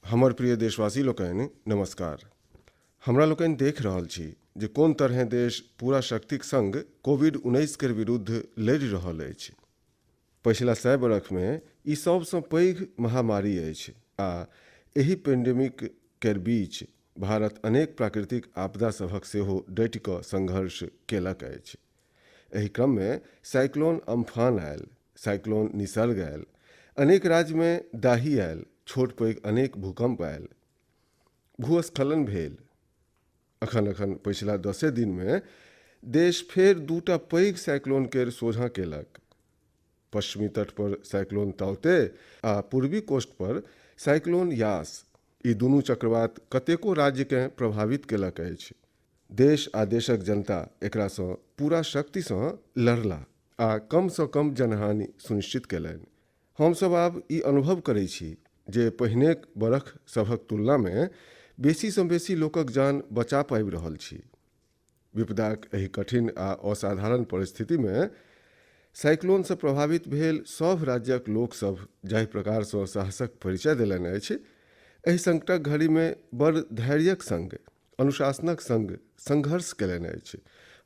हमर प्रिय देशवासी लोकनि, नमस्कार। हमरा लोकनि देख रहल छी जे कोन तरहें देश पूरा शक्तिक संग कोविड 19 केर विरुद्ध लड़ि रहल अछि। पछिला 100 बरखमे ई सभसँ पैघ महामारी अछि आ एहि पेंडेमिक केर बीच भारत अनेक प्राकृतिक आपदा सभक सेहो डटि कऽ संघर्ष केलक अछि। एहि क्रममे साइक्लोन अम्फान आयल, साइक्लोन निसर्ग आयल, अनेक राज्यमे दाही आयल, छोट पैघ अनेक भूकम्प आयल, भूस्खलन भेल। अखन अखन पछिला 10 दिनमे देश फेर दूटा पैघ साइक्लोन केर सोझाँ केलक। पश्चिमी तट पर साइक्लोन ताउते आ पूर्वी कोस्ट पर साइक्लोन यास, ई दुनू चक्रवात कतेको राज्यकेँ प्रभावित केलक अछि। देश आ देशक जनता एकरासँ पूरा शक्तिसँ लड़ला आ कमसँ कम जनहानि सुनिश्चित कयलनि। हमसभ आब ई अनुभव करैत छी जे पहिनेक बरख सभक तुलनामे बेसीसँ बेसी लोकक जान बचा पाबि रहल छी। विपदाक एहि कठिन आ असाधारण परिस्थितिमे साइक्लोनसँ प्रभावित भेल सभ राज्यक लोकसभ जाहि प्रकारसँ साहसक परिचय देलनि अछि, एहि संकटक घड़ीमे बड़ धैर्यक संग, अनुशासनक संग संघर्ष कयलनि अछि।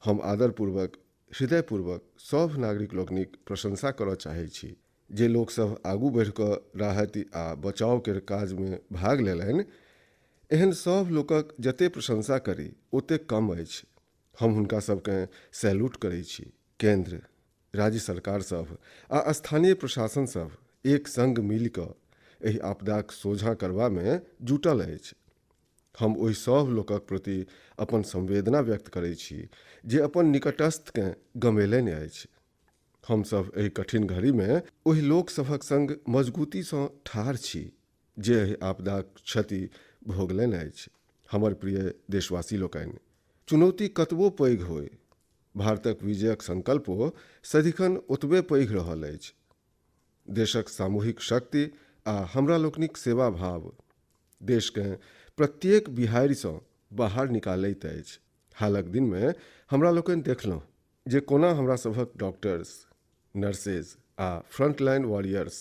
हम आदरपूर्वक, हृदयपूर्वक सभ नागरिक लोकनिक प्रशंसा करय चाहैत छी। जे लोकसभ आगू बढ़ि कऽ राहति आ बचाव केर काजमे भाग लेलनि, एहन सभ लोकक जतेक प्रशंसा करी ओतेक कम अछि। हम हुनका सभकेँ सैल्यूट करैत छी। केंद्र, राज्य सरकार सभ आ स्थानीय प्रशासन सभ एक संग मिलि कऽ एहि आपदाक सोझाँ करबामे जुटल अछि। हम ओहि सभ लोकक प्रति अपन संवेदना व्यक्त करैत छी जे अपन निकटस्थकेँ गमेलनि अछि। हमसभ एहि कठिन घड़ीमे ओहि लोकसभक संग मजगूतीसँ ठाढ़ छी जे एहि आपदाक क्षति भोगलनि अछि। हमर प्रिय देशवासी लोकनि, चुनौती कतबो पैघ होय, भारतक विजयक संकल्पो सदिखन ओतबे पैघ रहल अछि। देशक सामूहिक शक्ति आ हमरा लोकनिक सेवा भाव देशकेँ प्रत्येक बिहाड़िसँ बाहर निकालैत अछि। हालक दिनमे हमरा लोकनि देखलहुँ जे कोना हमरा सभक डॉक्टर्स, नर्सेज आ फ्रंटलाइन वॉरियर्स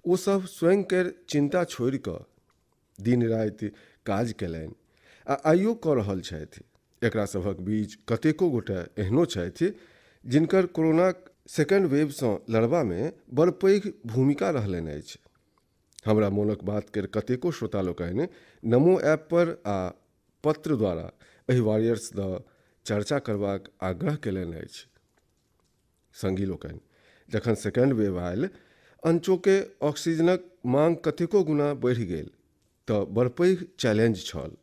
ओ सभ स्वयं केर चिंता छोड़ि कऽ दिन राति काज कयलनि आ आइयो कऽ रहल छथि। एकरा सभक बीच कतेको गोटे एहनो छथि जिनकर कोरोनाक सेकेंड वेवसँ लड़बामे बड़ पैघ भूमिका रहलनि अछि। हमरा मोनक बात केर कतेको श्रोता लोकनि नमो ऐप पर आ पत्र द्वारा एहि वॉरियर्स दऽ चर्चा करबाक आग्रह कयलनि अछि। संगी लोकनि, जखन सेकेंड वेव आयल, अनचोके ऑक्सीजनक मांग कतेको गुना बढ़ि गेल तऽ बड़ पैघ चैलेंज छल।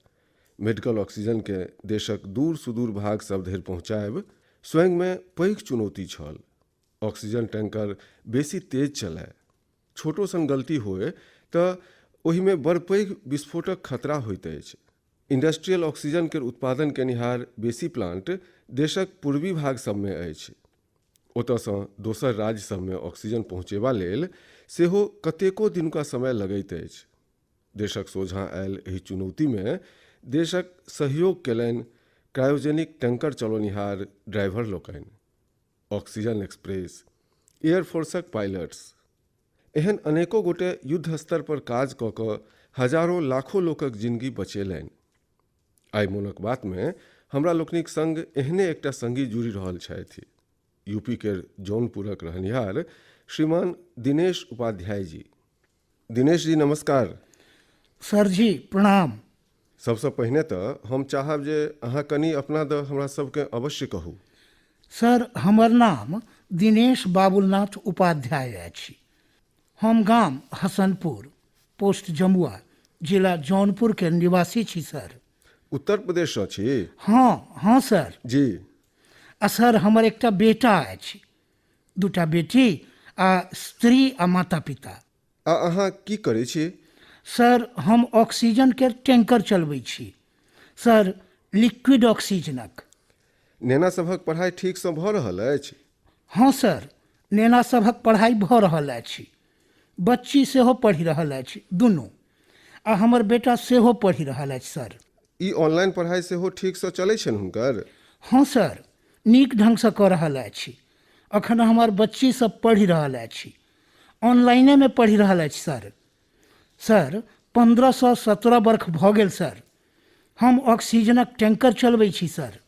मेडिकल ऑक्सीजनकेँ देशक दूर सुदूर भाग सभ धरि पहुँचायब स्वयंमे पैघ चुनौती छल। ऑक्सीजन टैंकर बेसी तेज चलय, छोटो सन गलती होय तऽ ओहिमे बड़ पैघ विस्फोटक खतरा होइत अछि। इंडस्ट्रियल ऑक्सीजन केर उत्पादन केनिहार बेसी प्लांट देशक पूर्वी भाग सभमे अछि। ओतयसँ दोसर राज्य सभमे ऑक्सीजन पहुँचेबा लेल सेहो कतेको दिनुका समय लगैत अछि। देशक सोझाँ आयल एहि चुनौतीमे देशक सहयोग केलनि क्रायोजेनिक टैंकर चलौनिहार ड्राइवर लोकनि, ऑक्सीजन एक्सप्रेस, एयरफोर्सक पायलट्स, एहन अनेको गोटे युद्ध स्तर पर काज कऽ कऽ हजारो लाखो लोकक जिनगी बचेलनि। आइ मोनक बातमे हमरा लोकनिक संग एहने एकटा संगी जुड़ि रहल छथि, यूपी केर जौनपुरक रहनिहार श्रीमान दिनेश उपाध्याय जी। दिनेश जी नमस्कार। सर जी प्रणाम। सबसँ पहिने तऽ हम चाहब जे अहाँ कनि अपना दऽ हमरा सबके अवश्य कहू। सर हमर नाम दिनेश बाबुलनाथ उपाध्याय अछि। हम गाम हसनपुर, पोस्ट जमुआ, जिला जौनपुर के निवासी छी सर। उत्तर प्रदेशसँ छी? हँ हँ सर। जी। आ सर हमर एकटा बेटा अछि, दूटा बेटी आ स्त्री आ माता पिता। आ अहाँ की करै छी? सर हम ऑक्सीजन के टैंकर चलबै छी सर, लिक्विड ऑक्सीजनक। नेना सभक पढ़ाइ ठीकसँ भऽ रहल अछि? हँ सर, नेना सभक पढ़ाइ भऽ रहल अछि। बच्ची सेहो पढ़ि रहल अछि, दुनू। आ हमर बेटा सेहो पढ़ि रहल अछि सर। ई ऑनलाइन पढ़ाइ सेहो ठीकसँ चलै छनि हुनकर? हँ सर, नीक ढङ्गसँ कऽ रहल अछि। अखन हमर बच्ची सब पढ़ि रहल अछि। ऑनलाइनेमे पढ़ि रहल अछि सर। सर 15 सँ 17 बरख भऽ गेल सर। हम ऑक्सीजनक टैंकर चलबै छी सर।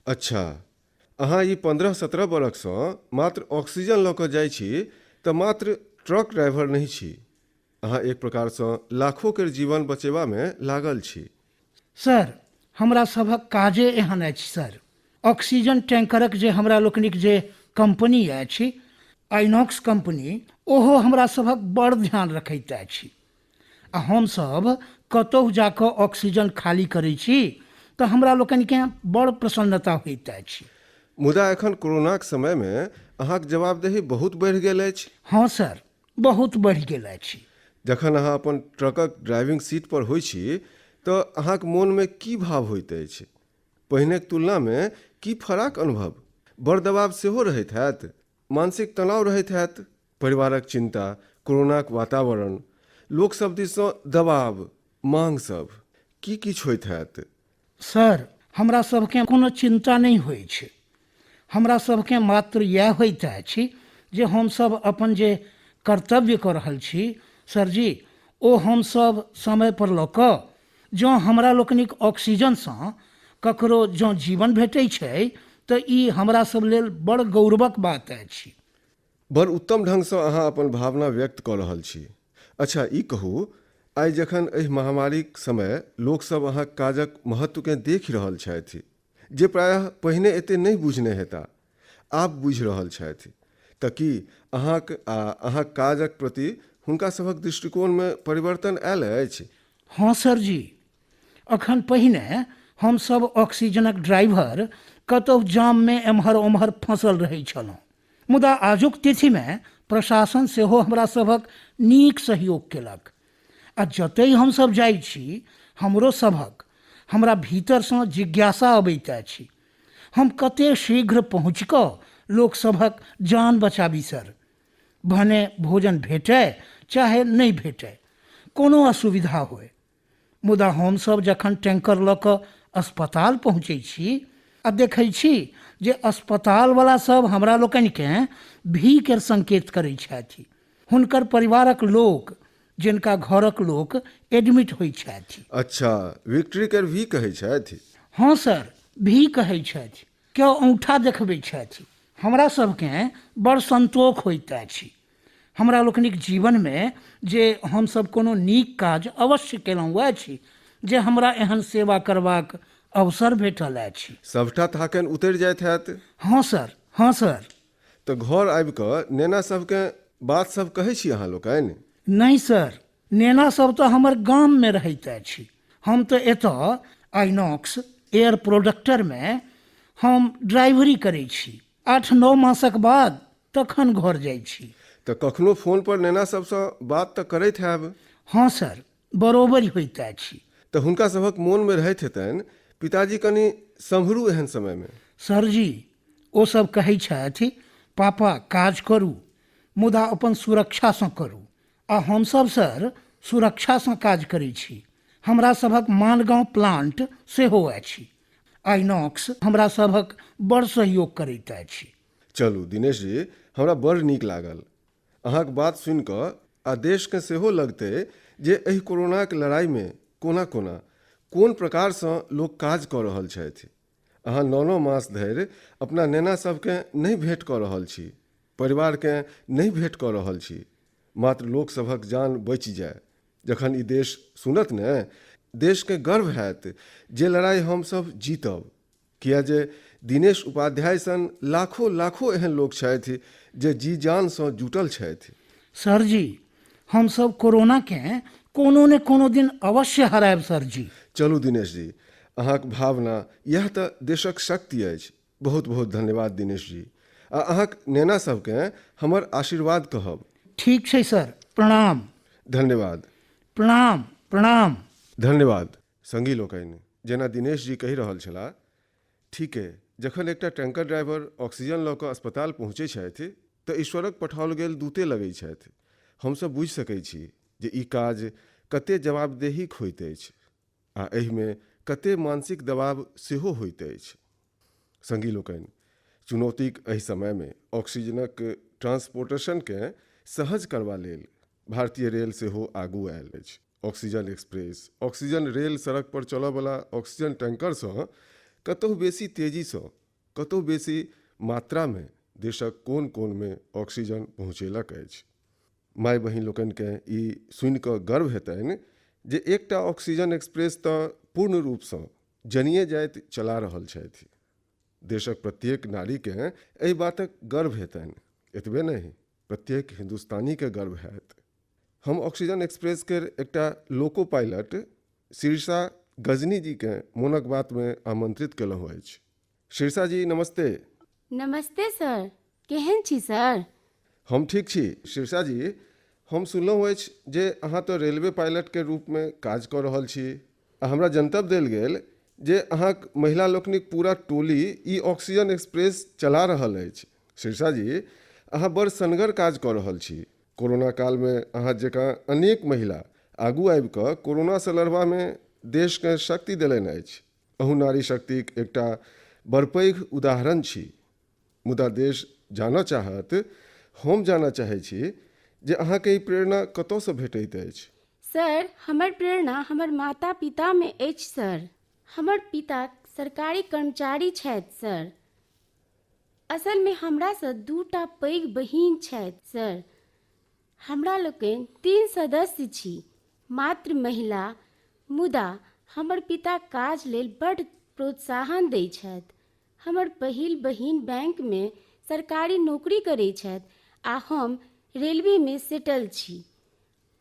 अच्छा, अहाँ ई 15-17 बरखसँ मात्र ऑक्सीजन लऽ कऽ जाइ छी तऽ मात्र ट्रक ड्राइवर नहि छी, अहाँ एक प्रकारसँ लाखो केर जीवन बचेबामे लागल छी। सर, हमरा सभक काजे एहन अछि सर। ऑक्सीजन टैंकरक जे हमरा लोकनिक जे कंपनी अछि, आइनॉक्स कंपनी, ओहो हमरा सभक बड़ ध्यान रखैत अछि। आ हमसभ कतहु जा कऽ ऑक्सीजन खाली करै छी तऽ हमरा लोकनिकेँ बड़ प्रसन्नता होइत अछि। मुदा एखन कोरोनाक समयमे अहाँक जवाबदेही बहुत बढ़ि गेल अछि। हँ सर, बहुत बढ़ि गेल अछि। जखन अहाँ अपन ट्रकक ड्राइविंग सीट पर होइ छी तऽ अहाँक मोनमे की भाव होइत अछि? पहिनेक तुलनामे की फराक अनुभव? बड़ दबाव सेहो रहैत हैत? मानसिक तनाव रहैत हैत? परिवारक चिन्ता, कोरोनाक वातावरण, लोकसभ दिससँ दबाव, माँग सभ, की किछु होइत हैत? सर, हमरा सभकेँ कोनो चिन्ता नहि होइछ। हमरा सभकेँ मात्र इएह होइत अछि जे हमसभ अपन जे कर्तव्य कऽ रहल छी सरजी, ओ हमसभ समयपर लऽ कऽ जँ हमरा लोकनिक ऑक्सीजनसँ ककरो जँ जीवन भेटै छै तऽ ई हमरा सभ लेल बड़ गौरवक बात अछि। बड़ उत्तम ढंगसँ अहाँ अपन भावना व्यक्त कऽ रहल छी। अच्छा ई कहू, आइ जखन एहि महामारीक समय लोकसभ अहाँक काजक महत्वकेँ देखि रहल छथि, जे प्रायः पहिने एते नहि बुझने हेता, आब बुझि रहल छथि, तऽ की अहाँक आ अहाँक काजक प्रति हुनका सभक दृष्टिकोणमे परिवर्तन आयल अछि? हँ सर जी, अखन पहिने हमसभ ऑक्सीजनक ड्राइवर कतहु जाममे एम्हर ओम्हर फँसल रहैत छलहुँ। मुदा आजुक तिथिमे प्रशासन सेहो हमरा सभक नीक सहयोग केलक आ जतहि हमसभ जाइ छी हमरो सभक हमरा भीतरसँ जिज्ञासा अबैत अछि। हम कते शीघ्र पहुँचि कऽ लोकसभक जान बचाबी सर। भने भोजन भेटय चाहे नहि भेटय, कोनो असुविधा होय, मुदा हमसभ जखन टैंकर लऽ कऽ अस्पताल पहुँचै छी आ देखै छी जे अस्पतालवला सभ हमरा लोकनिकेँ भी केर संकेत करै छथि, हुनकर परिवारक लोक जिनका घरक लोक एडमिट होइ छथि। अच्छा, विक्ट्री केर भी कहै छथि? हँ सर, भी कहै छथि। केओ औँठा देखबै छथि। हमरा सभकेँ बड़ संतोख होइत अछि हमरा लोकनिक जीवनमे जे हमसभ कोनो नीक काज अवश्य केलहुँ अछि जे हमरा एहन सेवा करबाक अवसर भेटल अछि। सभटा थाकनि उतरि जाइत हैत। हँ सर, हँ सर। तऽ घर आबि कऽ नेना सभकेँ बात सभ कहै छी अहाँ लोकनि? नहि सर, नेना सभ तऽ हमर गाममे रहैत अछि। हम तऽ एतऽ आइनॉक्स एयर प्रोडक्टरमे हम ड्राइवरी करै छी। 8-9 मासक बाद तखन घर जाइ छी। तऽ कखनो फोन पर नेना सभसँ बात तऽ करैत हैब? हँ सर, बरोबरि होइत अछि। तऽ हुनका सभक मोनमे रहैत हेतनि, पिताजी कनि सम्हरू एहन समयमे। सर जी, ओ सभ कहै छथि, पापा काज करू, मुदा अपन सुरक्षासँ करू। आ हमसभ सर सुरक्षासँ काज करै छी। हमरा सभक मानगांव प्लांट सेहो अछि। आइनॉक्स हमरा सभक बड़ सहयोग करैत अछि। चलू दिनेश जी, हमरा बड़ नीक लागल अहाँक बात सुनि कऽ आ देशकेँ सेहो लगतै जे एहि कोरोनाक लड़ाइमे कोना कोना कोन प्रकारसँ लोक काज कऽ रहल छथि। अहाँ 9-9 मास धरि अपना नेना सभकेँ नहि भेँट कऽ रहल छी, परिवारकेँ नहि भेँट कऽ रहल छी, मात्र लोक सभक जान बचि जाय। जखन ई देश सुनत ने, देशकेँ गर्व हैत जे लड़ाइ हम सभ जीतब। किए जे दिनेश उपाध्याय सन लाखो लाखो एहन लोक छथि जे जी जानसँ जुटल छथि। सर जी, हमसभ कोरोनाकेँ कोनो ने कोनो दिन अवश्य हरायब सर जी। चलू दिनेश जी, अहाँक भावना इएह तऽ देशक शक्ति अछि। बहुत बहुत धन्यवाद दिनेश जी। आ अहाँक नेना सभकेँ हमर आशीर्वाद कहब। ठीक छै सर, प्रणाम। धन्यवाद। प्रणाम, प्रणाम। धन्यवाद। संगी लोकनि, जेना दिनेश जी कहि रहल छलाह, ठीके जखन एकटा टैंकर ड्राइवर ऑक्सीजन लऽ कऽ अस्पताल पहुँचै छथि तऽ ईश्वरक पठाओल गेल दूते लगै छथि। हमसभ बुझि सकै छी जे ई काज कते जवाबदेहीक होइत अछि आ एहिमे कते मानसिक दबाव सेहो होइत अछि। संगी लोकनि, चुनौतीक एहि समयमे ऑक्सीजनक ट्रांसपोर्टेशनकेँ सहज करबा लेल भारतीय रेल सेहो आगू आयल अछि। ऑक्सीजन एक्सप्रेस, ऑक्सीजन रेल, सड़क पर चलयवला ऑक्सीजन टैंकरसँ कतहु बेसी तेजीसँ, कतहु बेसी मात्रामे देशक कोन कोनमे ऑक्सीजन पहुँचेलक अछि। माय बहिन लोकनिकेँ ई सुनि कऽ गर्व हेतनि जे एकटा ऑक्सीजन एक्सप्रेस तऽ पूर्ण रूपसँ जनिए जाति चला रहल छथि। देशक प्रत्येक नारीकेँ एहि बातक गर्व हेतनि। एतबे नहि, प्रत्येक हिन्दुस्तानीकेँ गर्व हैत। हम ऑक्सीजन एक्सप्रेस केर एकटा लोको पायलट शीर्षा गजनी जीकेँ मोनक बातमे आमंत्रित कयलहुँ अछि। शीर्षा जी, नमस्ते। नमस्ते सर, केहन छी सर? हम ठीक छी। शीर्षा जी, हम सुनलहुँ अछि जे अहाँ तऽ रेलवे पायलटके रूपमे काज कऽ रहल छी आ हमरा जनतब देल गेल जे अहाँक महिला लोकनिक पूरा टोली ई ऑक्सीजन एक्सप्रेस चला रहल अछि। शीर्षा जी, अहाँ बड़ सनगर काज कऽ रहल छी। कोरोना कालमे अहाँ जकाँ अनेक महिला आगू आबि कऽ कोरोनासँ लड़बामे देशकेँ शक्ति देलनि अछि। अहूँ नारी शक्तिक एकटा बड़ पैघ उदाहरण छी। मुदा देश जानऽ चाहत, हम जानऽ चाहै छी जे अहाँके ई प्रेरणा कतऽसँ भेटैत अछि? सर, हमर प्रेरणा हमर माता पितामे अछि सर। हमर पिता सरकारी कर्मचारी छथि सर। असलमे हमरासँ दूटा पैघ बहिन छथि सर। हमरा लोकनि 3 सदस्य छी, मात्र महिला। मुदा हमर पिता काज लेल बड्ड प्रोत्साहन दै छथि। हमर पहिल बहिन बैंकमे सरकारी नौकरी करै छथि आ हम रेलवेमे सेटल छी।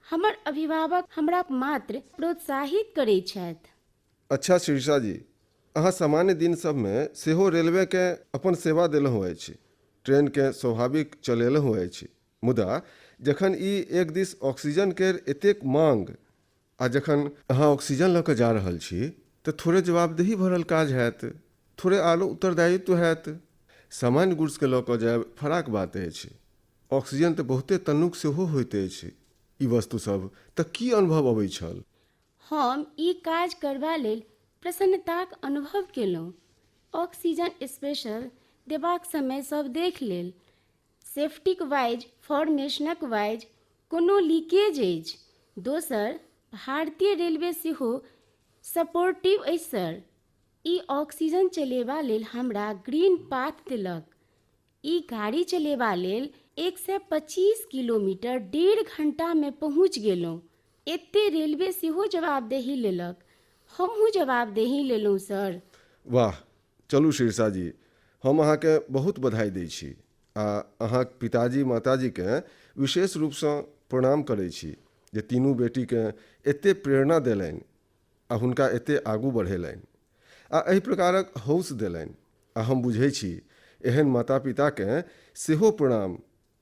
हमर अभिभावक हमरा मात्र प्रोत्साहित करै छथि। अच्छा शीर्षा जी, अहाँ सामान्य दिन सभमे सेहो रेलवेकेँ अपन सेवा देलहुँ अछि, ट्रेनकेँ स्वाभाविक चलेलहुँ अछि, मुदा जखन ई एक दिस ऑक्सीजन केर एतेक मांग आ जखन अहाँ ऑक्सीजन लऽ कऽ जा रहल छी तऽ थोड़े जवाबदेही भरल काज हैत, थोड़े आरो उत्तरदायित्व हैत। सामान्य गुड्सकेँ लऽ कऽ जायब फराक बात अछि, ऑक्सीजन तऽ बहुते तन्नुक सेहो होइत अछि। ई वस्तु सभ तऽ की अनुभव अबैत छल? हम ई काज करबा लेल प्रसन्नताक अनुभव केलहुँ। ऑक्सीजन स्पेशल देबाक समय सभ देख लेल। सेफ्टीक वाइज, फॉर्मेशनक वाइज कोनो लीकेज अछि। दोसर, भारतीय रेलवे सेहो सपोर्टिव अछि सर। ई ऑक्सीजन चलेबा लेल हमरा ग्रीन पाथ देलक। ई गाड़ी चलेबा लेल 125 किलोमीटर 1.5 घंटामे पहुँचि गेलहुँ। एते रेलवे सेहो जवाबदेही लेलक, हमहूँ जवाबदेही लेलहुँ सर। वाह! चलू शीर्षा जी, हम अहाँकेँ बहुत बधाई दै छी आ अहाँक पिताजी माताजीकेँ विशेष रूपसँ प्रणाम करै छी जे तीनू बेटीकेँ एते प्रेरणा देलनि आ हुनका एते आगू बढ़ेलनि आ एहि प्रकारक हौस देलनि। आ हम बुझै छी एहन माता पिताकेँ सेहो प्रणाम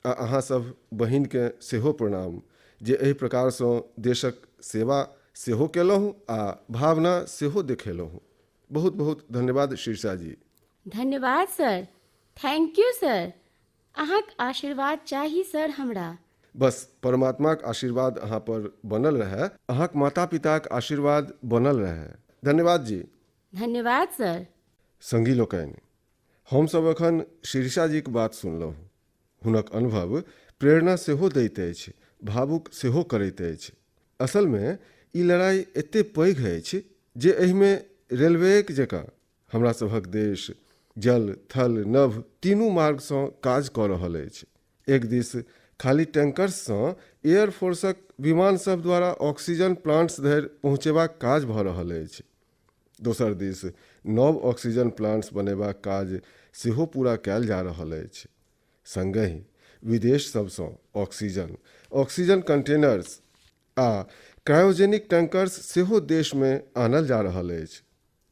आ अहाँ सभ बहिनकेँ सेहो प्रणाम जे एहि प्रकारसँ देशक सेवा सेहो केलहुँ आ भावना सेहो देखेलहुँ। बहुत बहुत धन्यवाद शीर्षा जी। धन्यवाद सर, thank you sir. अहाँक आशीर्वाद चाही सर हमरा। बस परमात्माक आशीर्वाद अहाँ पर बनल रहए, अहाँक माता पिताक आशीर्वाद बनल रहए। धन्यवाद जी। धन्यवाद सर। संगी लोकनि, हमसभ एखन शीर्षा जीक बात सुनलहुँ। हुनक अनुभव प्रेरणा सेहो दैत अछि, भावुक सेहो करैत अछि। असलमे ई लड़ाइ एतेक पैघ अछि जे एहिमे रेलवेक जकाँ हमरा सभक देश जल, थल, नभ तीनू मार्गसँ काज कऽ रहल अछि। एक दिस खाली टैंकर्ससँ एयरफोर्सक विमान सभ द्वारा ऑक्सीजन प्लांट्स धरि पहुँचेबाक काज भऽ रहल अछि। दोसर दिस नव ऑक्सीजन प्लांट्स बनेबाक काज सेहो पूरा कयल जा रहल अछि। संगहि विदेश सभसँ ऑक्सीजन, ऑक्सीजन कंटेनर्स आ क्रायोजेनिक टैंकर्स सेहो देशमे आनल जा रहल अछि।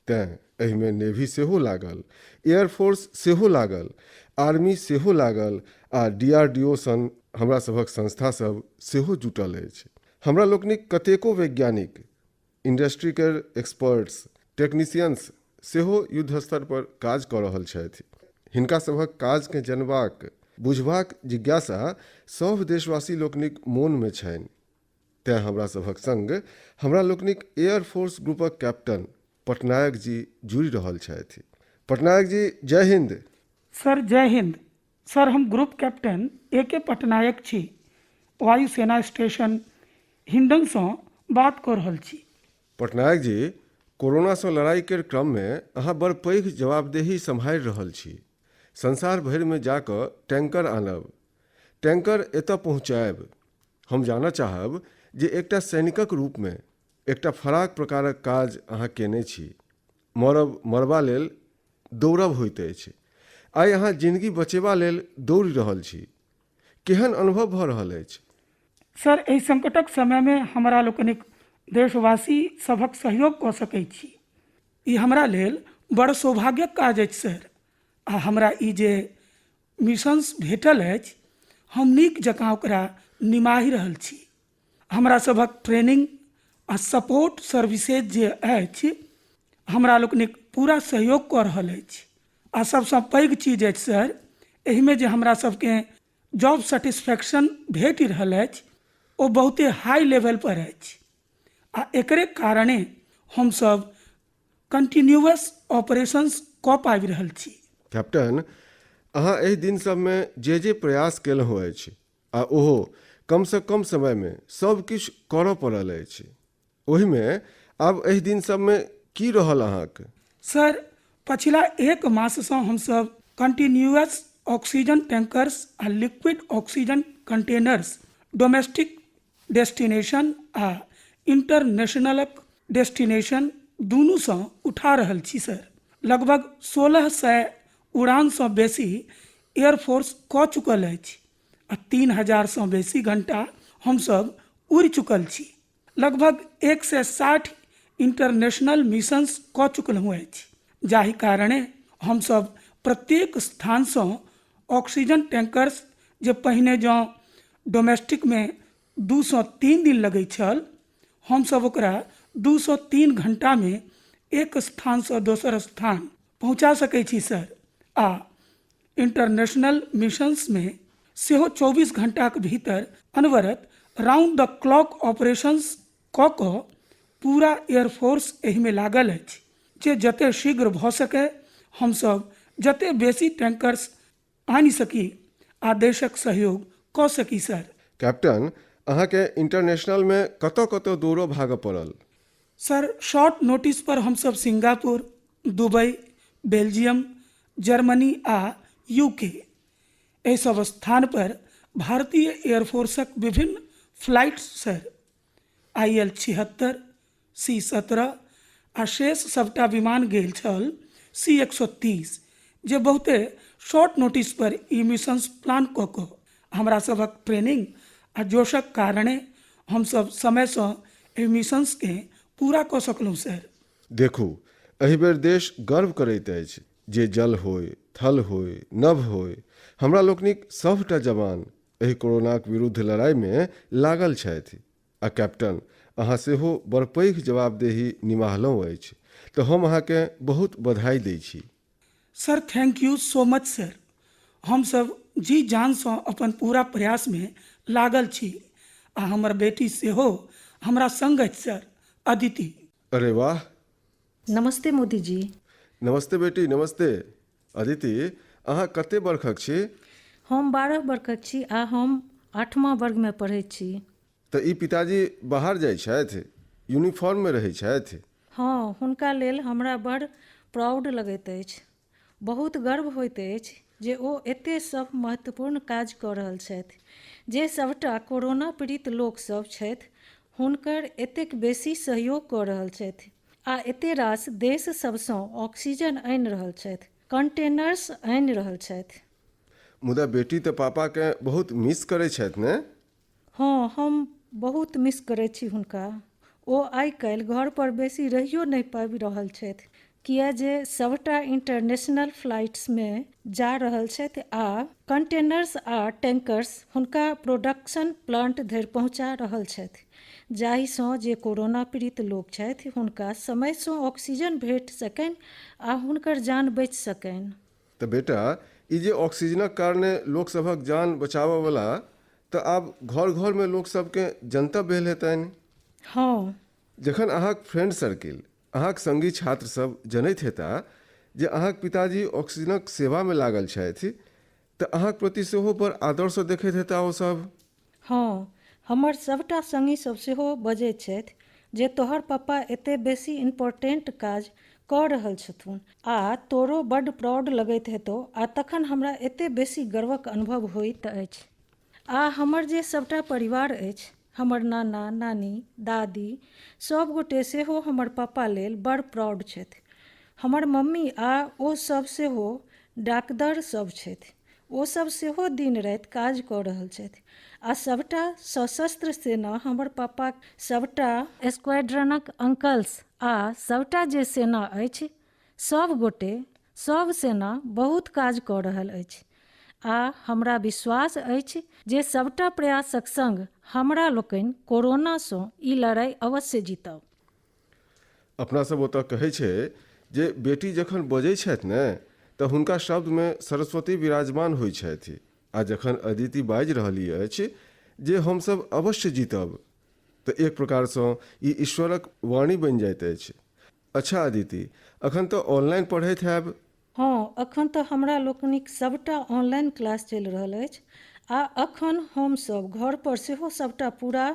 तेँ एहिमे नेवी सेहो लागल, एयरफोर्स सेहो लागल, आर्मी सेहो लागल आ डीआरडीओ सन हमरा सभक संस्था सभ सेहो जुटल अछि। हमरा लोकनिक कतेको वैज्ञानिक, इंडस्ट्री केर एक्सपर्ट्स, टेक्नीशियंस सेहो युद्ध स्तर पर काज कऽ रहल छथि। हिनका सभक काजकेँ जनबाक, बुझबाक जिज्ञासा सभ देशवासी लोकनिक मोनमे छनि। तेँ हमरा सभक संग हमरा लोकनिक एयरफोर्स ग्रुपक कैप्टन पटनायक जी जुड़ि रहल छथि। पटनायक जी, जय हिंद। सर जय हिंद। सर हम ग्रुप कैप्टन ए के पटनायक छी। वायुसेना स्टेशन हिंडनसँ बात कऽ रहल छी। पटनायक जी, कोरोनासँ लड़ाई केर क्रममे अहाँ बड़ पैघ जवाबदेही सम्हारि रहल छी। संसार भरिमे जा कऽ टैंकर आनब, टैंकर एतय पहुँचायब। हम जानय चाहब जे एकटा सैनिकक रूपमे एकटा फराक प्रकारक काज अहाँ केने छी। मरब मरबा लेल दौड़ब होइत अछि। आइ अहाँ जिनगी बचेबा लेल दौड़ि रहल छी। केहन अनुभव भऽ रहल अछि? सर, एहि संकटक समयमे हमरा लोकनिक देशवासी सभक सहयोग कऽ सकैत छी, ई हमरा लेल बड़ सौभाग्यक काज अछि सर। आ हमरा ई जे मिशन्स भेटल अछि, हम नीक जकाँ ओकरा निमाहि रहल छी। हमरा सभक ट्रेनिंग आ सपोर्ट सर्विसेज जे अछि, हमरा लोकनिक पूरा सहयोग कऽ रहल अछि। आ सभसँ पैघ चीज अछि सर, एहिमे जे हमरा सभकेँ जॉब सेटिस्फैक्शन भेटि रहल अछि, ओ बहुते हाई लेवल पर अछि आ एकरे कारणे हमसभ कंटिन्यूअस ऑपरेशंस कऽ पाबि रहल छी। कैप्टन, अहाँ एहि दिन सभमे जे जे प्रयास केलहुँ अछि आ ओहो कमसँ कम समयमे सभ किछु करऽ पड़ल अछि, ओहिमे आब एहि दिन सभमे की रहल अहाँक? सर, पछिला एक माससँ हमसभ कंटिन्यूअस ऑक्सीजन टैंकर्स आ liquid oxygen containers domestic destination आ इंटरनेशनलक डेस्टिनेशन दुनूसँ उठा रहल छी सर। लगभग 1600 उड़ानसँ बेसी एयरफोर्स कऽ चुकल अछि आ 3000सँ बेसी घंटा हमसभ उड़ि चुकल छी। लगभग 160 इंटरनेशनल मिशंस कऽ चुकलहुँ अछि, जाहि कारणे हमसभ प्रत्येक स्थानसँ ऑक्सीजन टैंकर्स जे पहिने जँ डोमेस्टिकमे 2सँ 3 दिन लगैत छल, हमसभ ओकरा 2सँ 3 घंटामे एक स्थानसँ दोसर स्थान पहुँचा सकैत छी सर। आ इंटरनेशनल मिशन्समे सेहो 24 घंटाक भीतर अनवरत राउंड द क्लॉक ऑपरेशंस कऽ कऽ पूरा एयरफोर्स एहिमे लागल अछि जे जते शीघ्र भऽ सकय हमसभ जते बेसी टैंकर्स आनि सकी आ देशक सहयोग कऽ सकी सर। कैप्टन, अहाँकेँ इंटरनेशनलमे कतऽ कतऽ दौड़ऽ भागऽ पड़ल? सर, शॉर्ट नोटिस पर हमसभ सिंगापुर, दुबई, बेल्जियम, जर्मनी आ यूके एहि सभ स्थान पर भारतीय एयरफोर्सक विभिन्न फ्लाइट्स सर, IL 76, C 17 आ शेष सभटा विमान गेल छल सी 130, जे बहुते शॉर्ट नोटिस पर ई मिशन्स प्लान कऽ कऽ हमरा सभक ट्रेनिंग आ जोशक कारणे हमसभ समयसँ एहि मिशन्सकेँ पूरा कऽ सकलहुँ सर। देखू, एहि बेर देश गर्व करैत अछि जे जल होय, थल होय, नभ होय, हमरा लोकनिक सभटा जवान एहि कोरोनाक विरुद्ध लड़ाइमे लागल छथि। आ कैप्टन, अहाँ सेहो बड़ पैघ जवाबदेही निमाहलहुँ अछि, तऽ हम अहाँकेँ बहुत बधाई दै छी। Sir, thank you so much sir. हमसभ जी जानसँ अपन पूरा प्रयासमे लागल छी आ हमर बेटी सेहो हमरा संग अछि सर, अदिति। अरे वाह! नमस्ते मोदी जी। नमस्ते बेटी, नमस्ते। अदिति, अहाँ कते बरखक छी? हम 12 बरखक छी आ हम आठमा वर्गमे पढ़ैत छी। तऽ ई पिताजी बाहर जाइ छथि? यूनिफॉर्ममे रहै छथि? हँ, हुनका लेल हमरा बड़ प्राउड लगैत अछि। बहुत गर्व होइत अछि जे ओ एते सभ महत्वपूर्ण काज कऽ रहल छथि। जे सभटा कोरोना पीड़ित लोकसभ छथि हुनकर एतेक बेसी सहयोग कऽ रहल छथि आ एते रास देश सभसँ ऑक्सीजन आनि रहल छथि, कंटेनर्स आनि रहल छथि। मुदा बेटी तऽ पापाकेँ बहुत मिस करै छथि ने? हँ, हम बहुत मिस करैत छी हुनका। ओ आइ काल्हि घरपर बेसी रहियो नहि पाबि रहल छथि, किए जे सभटा इंटरनेशनल फ्लाइट्समे जा रहल छथि आ कंटेनर्स आ टैंकर्स हुनका प्रोडक्शन प्लांट धरि पहुँचा रहल छथि, जाहिसँ जे कोरोना पीड़ित लोक छथि हुनका समयसँ ऑक्सीजन भेटि सकनि आ हुनकर जान बचि सकनि। तऽ बेटा, ई जे ऑक्सीजनक कारणे लोक सभक जान बचाबऽ वला तऽ आब घर-घरमे लोक सभकेँ जनतब भेल हेतनि। हँ। जखन अहाँक फ्रेंड सर्किल, अहाँक संगी छात्र सभ जनैत हेता जे अहाँक पिताजी ऑक्सीजनक सेवामे लागल छथि तऽ अहाँक प्रति सेहो बड़ आदरसँ देखैत हेता ओ सभ। हँ, हमर सभटा संगी सब सेहो बजैत छथि जे तोहर पापा एते बेसी इम्पोर्टेंट काज कऽ रहल छथुन आ तोरो बड्ड प्राउड लगैत हेतौ आ तखन हमरा एते बेसी गर्वक अनुभव होइत अछि। आ हमर जे सभटा परिवार अछि, हमर नाना, नानी, दादी सभ गोटे सेहो हमर पापा लेल बड़ प्राउड छथि। हमर मम्मी आ ओ सभ सेहो डाकदर सभ छथि। ओ सभ सेहो दिन राति काज कऽ रहल छथि आ सभटा सशस्त्र सेना हमर पापा सभटा स्क्वाड्रनक अंकल्स आ सभटा जे सेना अछि सभ गोटे सभ सेना बहुत काज कऽ रहल अछि आ हमरा विश्वास अछि जे सभटा प्रयासक संग हमरा लोकनि कोरोनासँ ई लड़ाइ अवश्य जीतब। अपना सब ओतऽ कहै छै जे बेटी जखन बजै छथि ने तऽ हुनका शब्दमे सरस्वती विराजमान होइ छथि आ जखन अदिति बाजि रहली अछि जे हमसभ अवश्य जीतब तऽ एक प्रकारसँ ई ईश्वरक वाणी बनि जाइत अछि। अच्छा अदिति, अखन तऽ ऑनलाइन पढ़ैत हैब? हँ, अखन तऽ हमरा लोकनिक सभटा ऑनलाइन क्लास चलि रहल अछि आ अखन हम सभ घर पर सेहो सभटा पूरा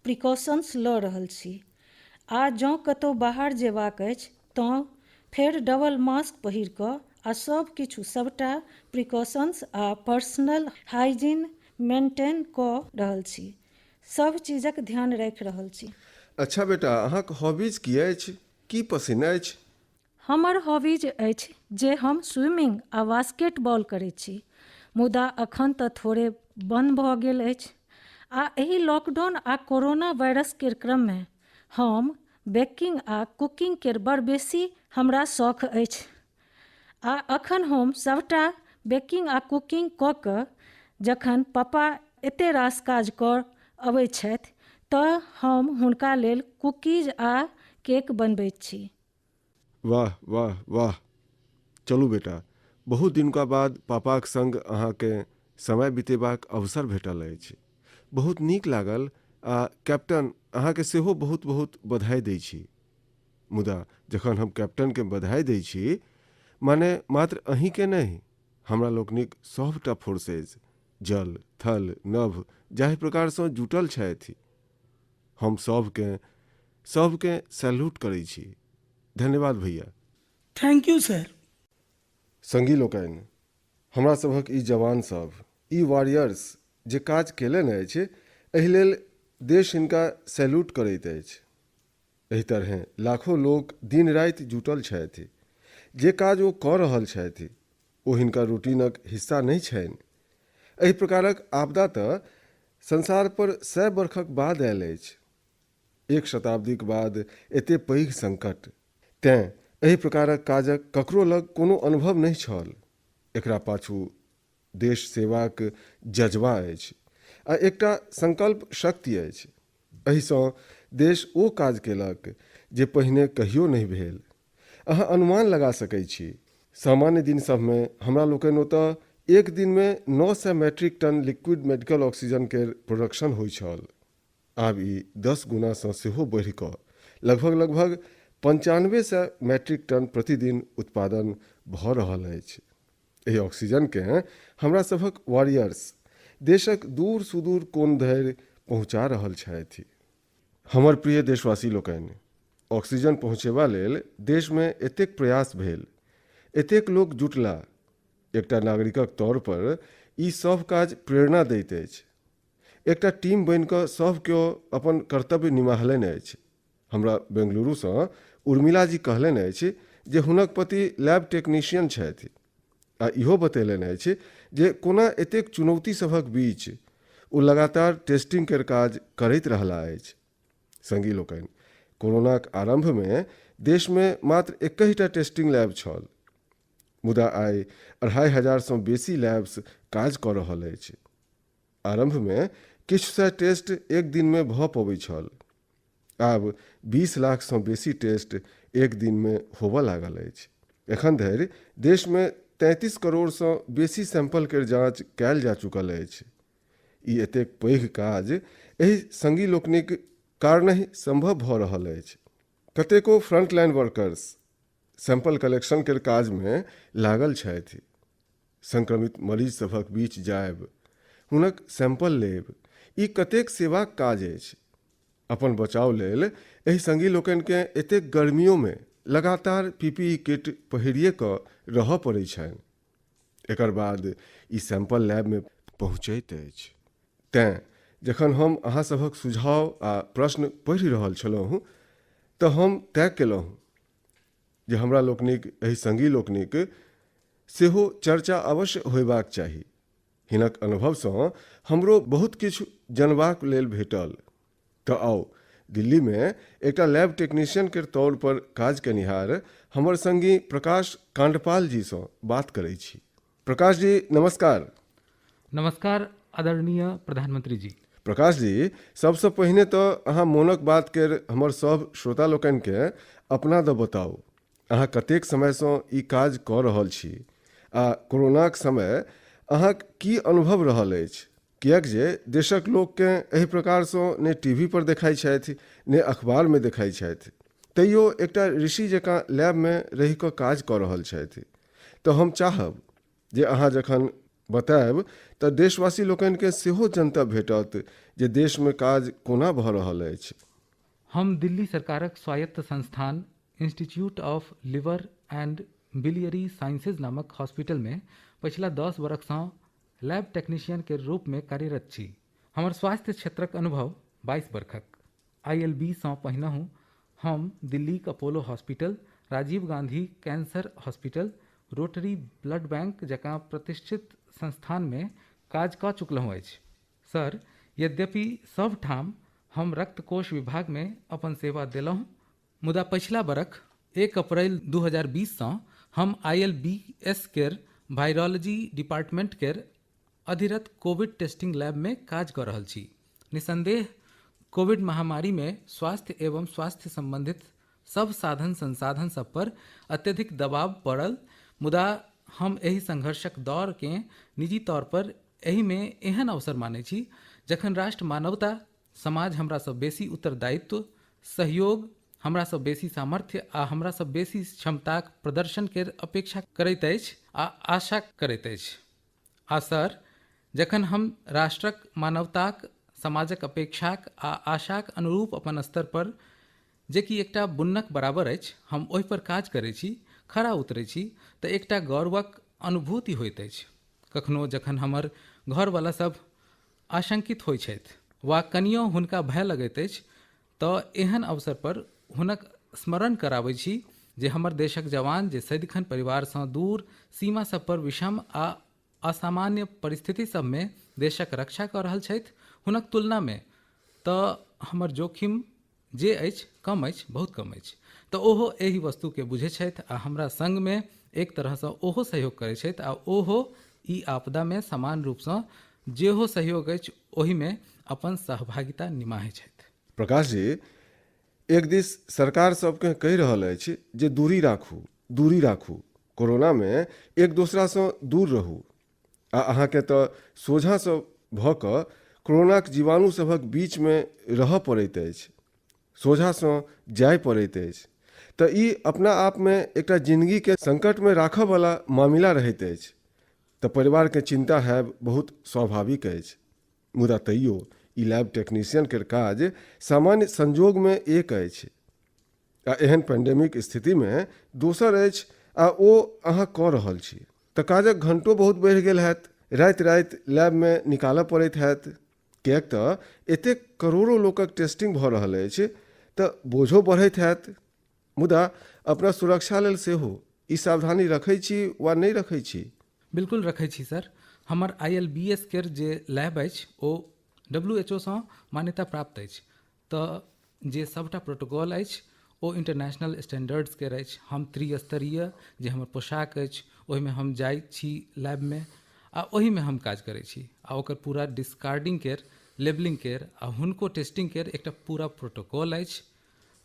प्रिकॉशन्स लऽ रहल छी आ जँ कतौ बाहर जेबाक अछि तँ फेर डबल मास्क पहिर कऽ आ सभ किछु सभटा प्रिकॉशन्स आ पर्सनल हाइजीन मेंटेन कऽ रहल छी। सभ चीजक ध्यान राखि रहल छी। अच्छा बेटा, अहाँक हॉबीज की अछि? की पसिन्न अछि? हमर हॉबीज अछि जे हम स्विमिंग आ बास्केटबॉल करैत छी मुदा अखन तऽ थोड़े बन्द भऽ गेल अछि आ एहि लॉकडाउन आ कोरोना वायरस केर क्रममे हम बेकिंग आ कुकिंग केर बड़ बेसी हमरा शौख अछि आ अखन हम सभटा बेकिंग आ कुकिंग कऽ कऽ जखन पापा एते रास काज कऽ अबैत छथि तऽ हम हुनका लेल कुकीज आ केक बनबैत छी। वाह वाह वाह। चलू बेटा, बहुत दिनुका बाद पापाक संग अहाँकेँ समय बितेबाक अवसर भेटल अछि। बहुत नीक लागल आ कैप्टन अहाँकेँ सेहो बहुत बहुत बधाइ दै छी। मुदा जखन हम कैप्टनकेँ बधाइ दै छी माने मात्र अहीँकेँ नहि, हमरा लोकनिक सभटा फोर्सेज, जल, थल, नभ जाहि प्रकारसँ जुटल छथि, हम सभकेँ सभकेँ सैल्यूट करै छी। धन्यवाद भैया। Thank you sir. संगी लोकनि, हमरा सभक ई जवान सभ, ई वॉरियर्स जे काज केलनि अछि, एहि लेल देश हिनका सैल्यूट करैत अछि। एहि तरहें लाखो लोक दिन राति जुटल छथि। जे काज ओ कऽ रहल छथि, ओ हिनका रूटीनक हिस्सा नहि छनि। एहि प्रकारक आपदा तऽ संसार पर 100 बरखक बाद आयल अछि। एक शताब्दीक बाद एते पैघ संकट। तेँ एहि प्रकारक काजक ककरो लग कोनो अनुभव नहि छल। एकरा पाछू देश सेवाक जज्बा अछि आ एकटा संकल्प शक्ति अछि। एहिसँ देश ओ काज केलक जे पहिने कहियो नहि भेल। अहाँ अनुमान लगा सकैत छी। सामान्य दिन सभमे हमरा लोकनि ओतय एक दिनमे 900 metric ton liquid medical oxygen केर प्रोडक्शन होइत छल। आब ई 10 गुनासँ सेहो बढ़ि कऽ लगभग 9500 मैट्रिक टन प्रतिदिन उत्पादन भऽ रहल अछि। एहि ऑक्सीजनकेँ हमरा सभक वॉरियर्स देशक दूर सुदूर कोन धरि पहुँचा रहल छथि। हमर प्रिय देशवासी लोकनि, ऑक्सीजन पहुँचेबा लेल देशमे एतेक प्रयास भेल, एतेक लोक जुटला, एकटा नागरिकक तौर पर ई सभ काज प्रेरणा दैत अछि। एकटा टीम बनि कऽ सभ केओ अपन कर्तव्य निमाहलनि अछि। हमरा बेंगलुरुसँ उर्मिला जी कहलनि अछि जे हुनक पति लैब टेक्नीशियन छथि आ इहो बतेलनि अछि जे कोना एतेक चुनौती सभक बीच ओ लगातार टेस्टिंग केर काज करैत रहला अछि। संगी लोकनि, कोरोनाक आरंभमे देशमे मात्र एकहिटा टेस्टिंग लैब छल। मुदा आइ 2500सँ बेसी लैब्स काज कऽ रहल अछि। आरम्भमे किछु सय टेस्ट एक दिनमे भऽ पबैत छल। आब 20 लाखसँ बेसी टेस्ट एक दिनमे होबय लागल अछि। एखन धरि देशमे 33 करोड़सँ बेसी सैंपल केर जांच कयल जा चुकल अछि। ई एतेक पैघ काज एहि संगी लोकनिक कारणहि संभव भऽ रहल अछि। कतेको फ्रंटलाइन वर्कर्स सैंपल कलेक्शन केर काजमे लागल छथि। संक्रमित मरीज सभक बीच जायब, हुनक सैंपल लेब, ई कतेक सेवाक काज अछि। अपन बचाव लेल एहि संगी लोकनिकेँ एतेक गर्मियोमे लगातार पीपीई किट पहिरिए कऽ रहऽ पड़ैत छनि। एकर बाद ई सैंपल लैबमे पहुँचैत अछि। तेँ जखन हम अहाँ सभक सुझाव आ प्रश्न पढ़ि रहल छलहुँ तऽ हम तय केलहुँ जे हमरा लोकनिक एहि संगी लोकनिक सेहो चर्चा अवश्य होयबाक चाही। हिनक अनुभवसँ हमरो बहुत किछु जनबाक लेल भेटल। तऽ आउ दिल्लीमे एकटा लैब टेक्नीशियन केर तौर पर काज केनिहार हमर संगी प्रकाश कांडपाल जीसँ बात करै छी। प्रकाश जी नमस्कार। नमस्कार आदरणीय प्रधानमंत्री जी। प्रकाश जी, सबसँ पहिने तऽ अहाँ मोनक बात केर हमर सभ श्रोता लोकनिकेँ अपना दऽ बताउ। अहाँ कतेक समयसँ ई काज कऽ रहल छी आ कोरोनाक समय अहाँक की अनुभव रहल अछि? किएक जे देशक लोककेँ एहि प्रकारसँ ने टीवी पर देखाइ छथि ने अखबारमे देखाइ छथि, तैयो एकटा ऋषि जकाँ लैबमे रहि कऽ काज कऽ रहल छथि। तऽ हम चाहब जे अहाँ जखन बतायब तऽ देशवासी लोकनिकेँ सेहो जनतब भेटत जे देशमे काज कोना भऽ रहल अछि। हम दिल्ली सरकारक स्वायत्त संस्थान institute of liver and biliary sciences नामक हॉस्पिटलमे पछिला 10 बरखसँ लैब टेक्नीशियन केर रूपमे कार्यरत छी। हमर स्वास्थ्य क्षेत्रक अनुभव 22 बरखक। आईएलबी सँ पहिनहुँ हम दिल्लीक Apollo hospital, Rajiv Gandhi cancer hospital, Rotary blood bank जकाँ प्रतिष्ठित संस्थानमे काज कऽ चुकलहुँ अछि। सर, यद्यपि सभ ठाम हम रक्तकोष विभागमे अपन सेवा देलहुँ, मुदा पछिला बरख 1 अप्रैल 2020 सँ हम आईएलबीएस केर वायरोलॉजी डिपार्टमेंट केर अधिरत कोविड टेस्टिंग लैबमे काज कऽ रहल छी। निस्संदेह कोविड महामारीमे स्वास्थ्य एवं स्वास्थ्य संबंधित सभ साधन संसाधन सभ पर अत्यधिक दबाव पड़ल, मुदा हम एहि संघर्षक दौरकेँ निजी तौर पर एहिमे एहन अवसर मानै छी जखन राष्ट्र, मानवता, समाज हमरासँ बेसी उत्तरदायित्व, सहयोग, हमरासँ बेसी सामर्थ्य आ हमरासँ बेसी क्षमताक प्रदर्शन केर अपेक्षा करैत अछि आ आशा करैत अछि। आ सर, जखन हम राष्ट्रक, मानवताक, समाजक अपेक्षाक आ आशाक अनुरूप अपन स्तर पर, जे कि एकटा बुन्नक बराबर अछि, हम ओहि पर काज करैत छी, खरा उतरैत छी, तऽ एकटा गौरवक अनुभूति होइत अछि। कखनो जखन हमर घरवला सभ आशंकित होइत छथि वा कनियो हुनका भय लगैत अछि तऽ एहन अवसर पर हुनक स्मरण कराबैत छी जे हमर देशक जवान जे सदिखन परिवारसँ दूर सीमा सभ पर विषम आ असामान्य परिस्थिति सभमे देशक रक्षा कऽ रहल छथि, हुनक तुलनामे तऽ हमर जोखिम जे अछि कम अछि, बहुत कम अछि। तऽ ओहो एहि वस्तुकेँ बुझैत छथि आ हमरा संगमे एक तरहसँ ओहो सहयोग करैत छथि आ ओहो ई आपदामे समान रूपसँ जेहो सहयोग अछि ओहिमे अपन सहभागिता निमाहैत छथि। प्रकाश जी, एक दिस सरकार सबकेँ कहि रहल अछि जे दूरी राखू, दूरी राखू, कोरोनामे एक दोसरासँ दूर रहू आ अहाँकेँ तऽ सोझाँसँ भऽ कऽ कोरोनाक जीवाणु सभक बीचमे रहऽ पड़ैत अछि, सोझाँसँ जाय पड़ैत अछि तऽ ई अपना आपमे एकटा जिनगीकेँ संकटमे राखऽवला मामिला रहैत अछि तऽ परिवारकेँ चिन्ता हैब बहुत स्वाभाविक अछि। मुदा तैयो ई लैब टेक्नीशियन केर काज सामान्य संजोगमे एक अछि आ एहन पेंडेमिक स्थितिमे दोसर अछि आ ओ अहाँ कऽ रहल छी तऽ काजक घंटो बहुत बढ़ि गेल हैत, राति राति लैबमे निकालऽ पड़ैत हैत, किएक तऽ एतेक करोड़ो लोकक टेस्टिंग भऽ रहल अछि तऽ बोझो बढ़ैत हैत। मुदा अपना सुरक्षा लेल सेहो ई सावधानी रखै छी वा नहि रखै छी? बिल्कुल रखै छी सर। हमर I L B S केर जे लैब अछि ओ डब्ल्यू एच ओ सँ मान्यता प्राप्त अछि, तऽ जे सभटा प्रोटोकॉल अछि ओ इंटरनेशनल स्टैंडर्ड्स केर अछि। हम त्रिस्तरीय जे हमर पोशाक अछि ओहिमे हम जाइ छी लैबमे आ ओहिमे हम काज करै छी आ ओकर पूरा डिस्कार्डिंग केर, लेबलिंग केर आ हुनको टेस्टिंग केर एकटा पूरा प्रोटोकॉल अछि,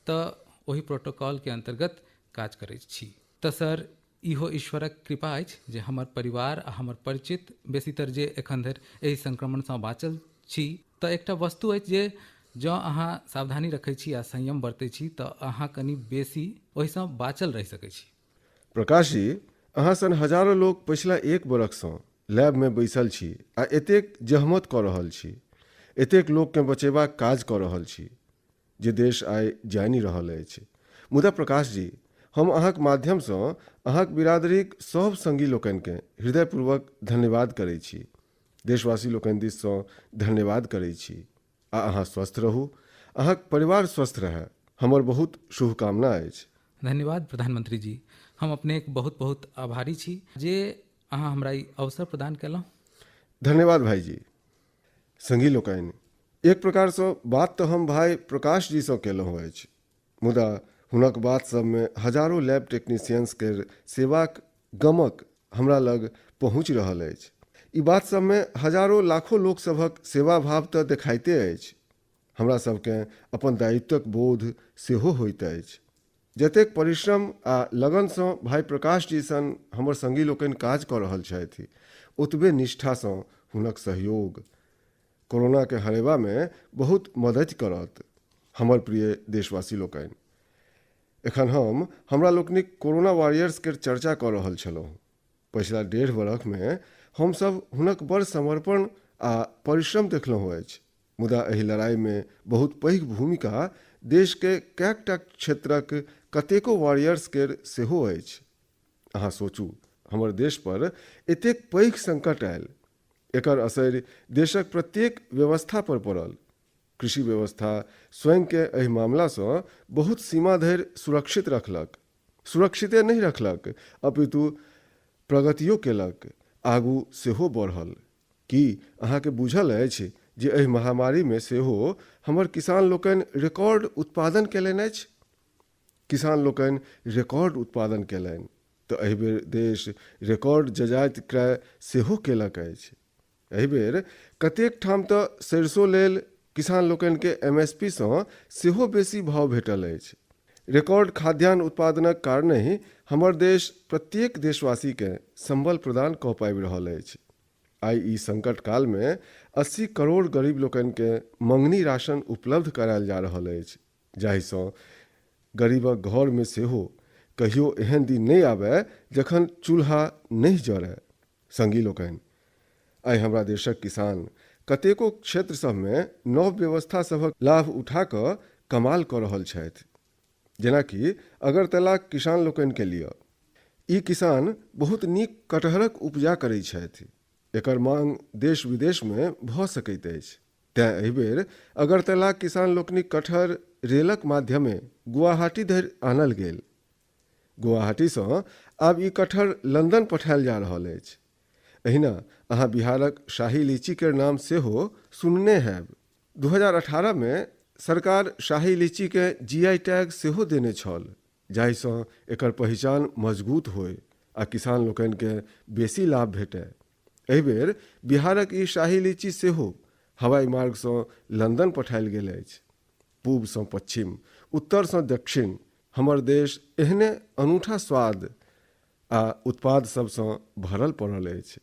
तऽ ओहि प्रोटोकॉलके अन्तर्गत काज करै छी। तऽ सर, इहो ईश्वरक कृपा अछि जे हमर परिवार आ हमर परिचित बेसीतर जे एखन धरि एहि संक्रमणसँ बाँचल छी। तऽ एकटा वस्तु अछि जे जँ अहाँ सावधानी रखै छी आ संयम बरतै छी तऽ अहाँ कनि बेसी ओहिसँ बाँचल रहि सकै छी। प्रकाश जी, अहाँ सन हजारो लोक पछिला एक बरखसँ लैबमे बैसल छी आ एतेक जहमत कऽ रहल छी। एतेक लोककेँ बचेबाक काज कऽ रहल छी जे देश आइ जानि रहल अछि। मुदा प्रकाश जी, हम अहाँक माध्यमसँ अहाँक बिरादरीक सभ संगी लोकनिकेँ हृदयपूर्वक धन्यवाद करैत छी। देशवासी लोकनि दिससँ धन्यवाद करैत छी आ अहाँ स्वस्थ रहू, अहाँक परिवार स्वस्थ रहए, हमर बहुत शुभकामना अछि। धन्यवाद प्रधानमंत्री जी, हम अपनेक बहुत बहुत आभारी छी जे अहाँ हमरा ई अवसर प्रदान केलहुँ। धन्यवाद भाईजी। संगी लोकनि, एक प्रकारसँ बात तऽ हम भाइ प्रकाश जीसँ केलहुँ अछि, मुदा हुनक बात सभमे हजारो लैब टेक्नीशियंस केर सेवाक गमक हमरा लग पहुँचि रहल अछि। ई बात सभमे हजारो लाखो लोक सभक सेवा भाव तऽ देखाइते अछि। हमरा सभकेँ अपन दायित्वक बोध सेहो होइत अछि। जतेक परिश्रम आ लगनसँ भाइ प्रकाश जी सन हमर संगी लोकनि काज कऽ रहल छथि, ओतबे निष्ठासँ हुनक सहयोग कोरोनाकेँ हरेबामे बहुत मदति करत। हमर प्रिय देशवासी लोकनि, एखन हम हमरा लोकनिक कोरोना वॉरियर्स केर चर्चा कऽ रहल छलहुँ। पछिला डेढ़ बरखमे हमसभ हुनक बड़ समर्पण आ परिश्रम देखलहुँ अछि। मुदा एहि लड़ाइमे बहुत पैघ भूमिका देशके कएकटा क्षेत्रक कतेको वॉरियर्स केर सेहो अछि। अहाँ सोचू, हमर देश पर एतेक पैघ संकट आयल। एकर असरि देशक प्रत्येक व्यवस्था पर पड़ल। कृषि व्यवस्था स्वयंकेँ एहि मामलासँ बहुत सीमा धरि सुरक्षित रखलक। सुरक्षिते नहि रखलक अपितु प्रगतियो केलक, आगू सेहो बढ़ल। की अहाँकेँ बूझल अछि जे एहि महामारीमे सेहो हमर किसान लोकनि रिकॉर्ड उत्पादन कयलनि अछि? किसान लोकनि रिकॉर्ड उत्पादन कयलनि तऽ एहि बेर देश रिकॉर्ड जजाति क्रय सेहो केलक अछि। एहि बेर कतेक ठाम तऽ सरिसो लेल किसान लोकनिकेँ एमएसपीसँ सेहो बेसी भाव भेटल अछि। रिकॉर्ड खाद्यान्न उत्पादनक कारणहि हमर देश प्रत्येक देशवासीकेँ संबल प्रदान कऽ पाबि रहल अछि। आइ ई संकट कालमे 80 करोड़ गरीब लोकनिकेँ मंगनी राशन उपलब्ध करायल जा रहल अछि, जाहिसँ गरीबक घरमे सेहो कहियो एहन दिन नहि आबय जखन चूल्हा नहि जरय। संगी लोकनि, आइ हमरा देशक किसान कतेको क्षेत्र सभमे नव व्यवस्था सभक लाभ उठा कऽ कमाल कऽ रहल छथि। जेनाकि अगरतलाक किसान लोकनिकेँ लिअ। ई किसान बहुत नीक कटहरक उपजा करैत छथि। एकर मांग देश-विदेशमे भऽ सकैत अछि। तेँ एहि बेर अगरतलाक किसान लोकनिक कटहर रेलक माध्यमे गुवाहाटी धरि आनल गेल। गुवाहाटीसँ आब ई कटहर लंदन पठायल जा रहल अछि। एहिना अहाँ बिहारक शाही लीची केर नाम सेहो सुनने हैब। 2018 मे सरकार शाही लीचीकेँ जीआई टैग सेहो देने छल, जाहिसँ एकर पहिचान मजगूत होय आ किसान लोकनिकेँ बेसी लाभ भेटय। एहि बेर बिहारक ई शाही लीची सेहो हवाई मार्गसँ लंदन पठायल गेल अछि। पूबसँ पच्छिम, उत्तरसँ दक्षिण हमर देश एहने अनूठा स्वाद आ उत्पाद सभसँ भरल पड़ल अछि।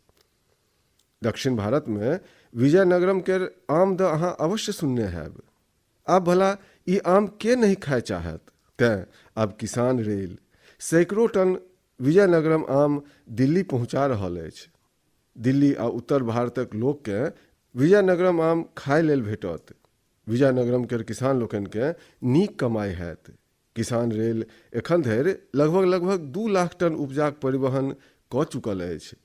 दक्षिण भारतमे विजयनगरम केर आम दऽ अहाँ अवश्य सुनने हैब। आब भला ई आम के नहि खाय चाहत? तेँ आब किसान रेल सैकड़ो टन विजयनगरम आम दिल्ली पहुँचा रहल अछि। दिल्ली आ उत्तर भारतक लोककेँ विजयनगरम आम खाय लेल भेटत। विजयनगरम केर किसान लोकनिकेँ नीक कमाइ हैत। किसान रेल एखन धरि लगभग-लगभग 2 लाख टन उपजाक परिवहन कऽ चुकल अछि।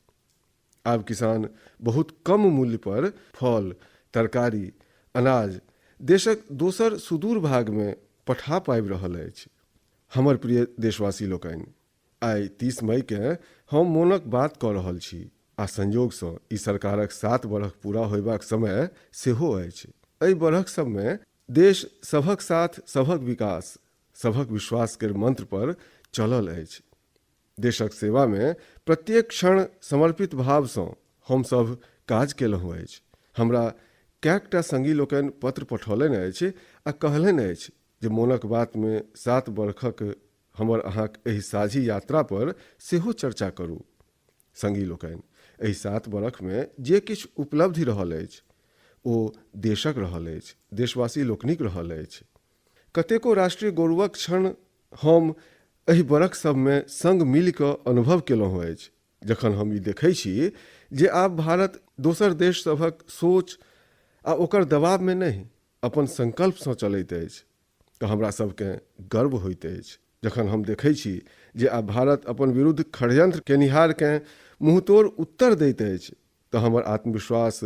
आब किसान बहुत कम मूल्य पर फल, तरकारी, अनाज देशक दोसर सुदूर भागमे पठा पाबि रहल अछि। हमर प्रिय देशवासी लोकनि, आइ 30 मईकेँ हम मोनक बात कऽ रहल छी आ संयोगसँ ई सरकारक 7 बरख पूरा होयबाक समय सेहो अछि। एहि बरख सभमे देश सभक साथ, सभक विकास, सभक विश्वास केर मंत्र पर चलल अछि। देशक सेवामे प्रत्येक क्षण समर्पित भावसँ हम सभ काज केलहुँ अछि। हमरा कएकटा संगी लोकनि पत्र पठौलनि अछि आ कहलनि अछि जे मोनक बातमे 7 बरखक हमर अहाँक एहि साझी यात्रा पर सेहो चर्चा करू। संगी लोकनि, एहि 7 बरखमे जे किछु उपलब्धि रहल अछि, ओ देशक रहल अछि, देशवासी लोकनिक रहल अछि। कतेको राष्ट्रीय गौरवक क्षण हम एहि बरख सभमे संग मिलि कऽ अनुभव केलहुँ अछि। जखन हम ई देखै छी जे आब भारत दोसर देश सभक सोच आ ओकर दबावमे नहि, अपन संकल्पसँ चलैत अछि तऽ हमरा सभकेँ गर्व होइत अछि। जखन हम देखै छी जे आब भारत अपन विरुद्ध षड्यंत्र केनिहारकेँ मुँहतोड़ उत्तर दैत अछि तऽ हमर आत्मविश्वास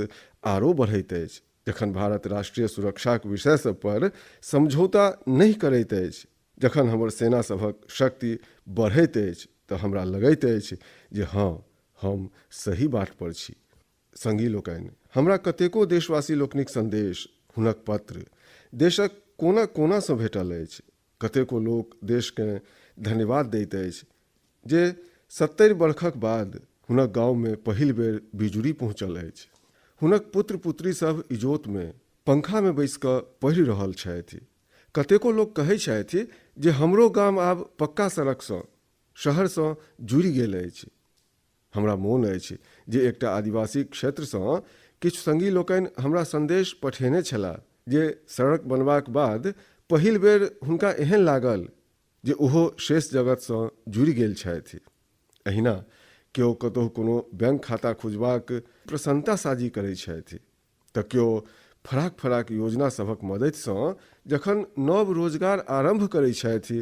आरो बढ़ैत अछि। जखन भारत राष्ट्रीय सुरक्षाक विषय सभ पर समझौता नहि करैत अछि, जखन हमर सेना सभक शक्ति बढ़ैत अछि तऽ हमरा लगैत अछि जे हँ, हम सही बाट पर छी। संगी लोकनि, हमरा कतेको देशवासी लोकनिक संदेश, हुनक पत्र देशक कोना कोनासँ भेटल अछि। कतेको लोक देशकेँ धन्यवाद दैत अछि जे 70 बरखक बाद हुनक गाममे पहिल बेर बिजुरी पहुँचल अछि। हुनक पुत्र पुत्री सभ इजोतमे पंखामे बैसि कऽ पढ़ि रहल छथि। कतेको लोक कहै छथि जे हमरो गाम आब पक्का सड़कसँ शहरसँ जुड़ि गेल अछि। हमरा मोन अछि जे एकटा आदिवासी क्षेत्रसँ किछु संगी लोकनि हमरा संदेश पठेने छलाह जे सड़क बनबाक बाद पहिल बेर हुनका एहन लागल जे ओहो शेष जगतसँ जुड़ि गेल छथि। एहिना केओ कतहु कोनो बैंक खाता खुजबाक प्रसन्नता साझी करैत छथि तऽ केओ फराक फराक योजना सभक मदतिसँ जखन नव रोजगार आरम्भ करैत छथि